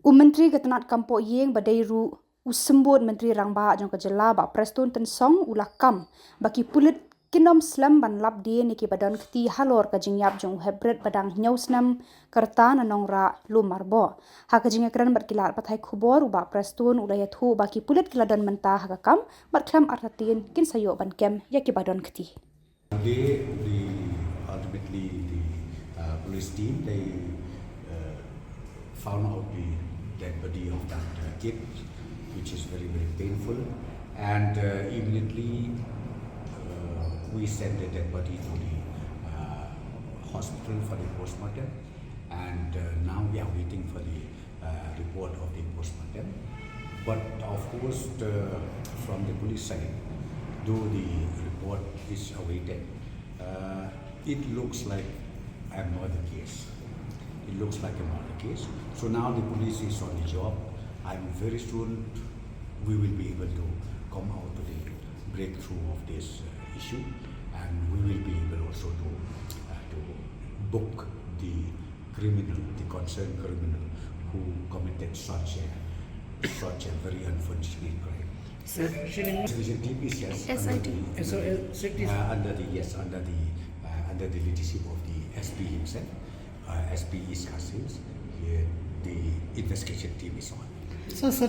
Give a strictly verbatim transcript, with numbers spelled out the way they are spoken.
U Myntri ka tnat kam pohïing ba dei ruh u symbud Myntri Rangbah jong ka jylla, Bah Prestone Tynsong, u la kam ba ki pulit kin ym slem ban lap dien ïa kiba don kti halor ka jingïap jong u hepbret ba dang hynñiew snem ka rta na Nongrah, Lum Marboh. Ha ka jingïakren bad ki lad pathai khubor, u Bah Prestone u la ïathuh ba ki pulit ki la don mynta ha ka kam bad khlem artatien kin sa ïoh ban kem ïa kiba don kti. Today, the, ultimately, the uh, police team, they uh, found out the dead body of that uh, kid, which is very, very painful. And uh, immediately, uh, we sent the dead body to the uh, hospital for the postmortem. And uh, now we are waiting for the uh, report of the postmortem. But of course, the, from the police side, though the report is awaited, uh, it looks like a murder case. It looks like a murder case. So now the police is on the job. And very soon we will be able to come out to the breakthrough of this uh, issue, and we will be able also to uh, to book the criminal, the concerned criminal who committed such a such a very unfortunate crime. Sir, Shri Investigation team is yes under the, so, uh, so it is- uh, under the yes under the uh, under the leadership of the S P himself, uh, S P East Khasi Hills. Yeah, the investigation team is on. So, sir,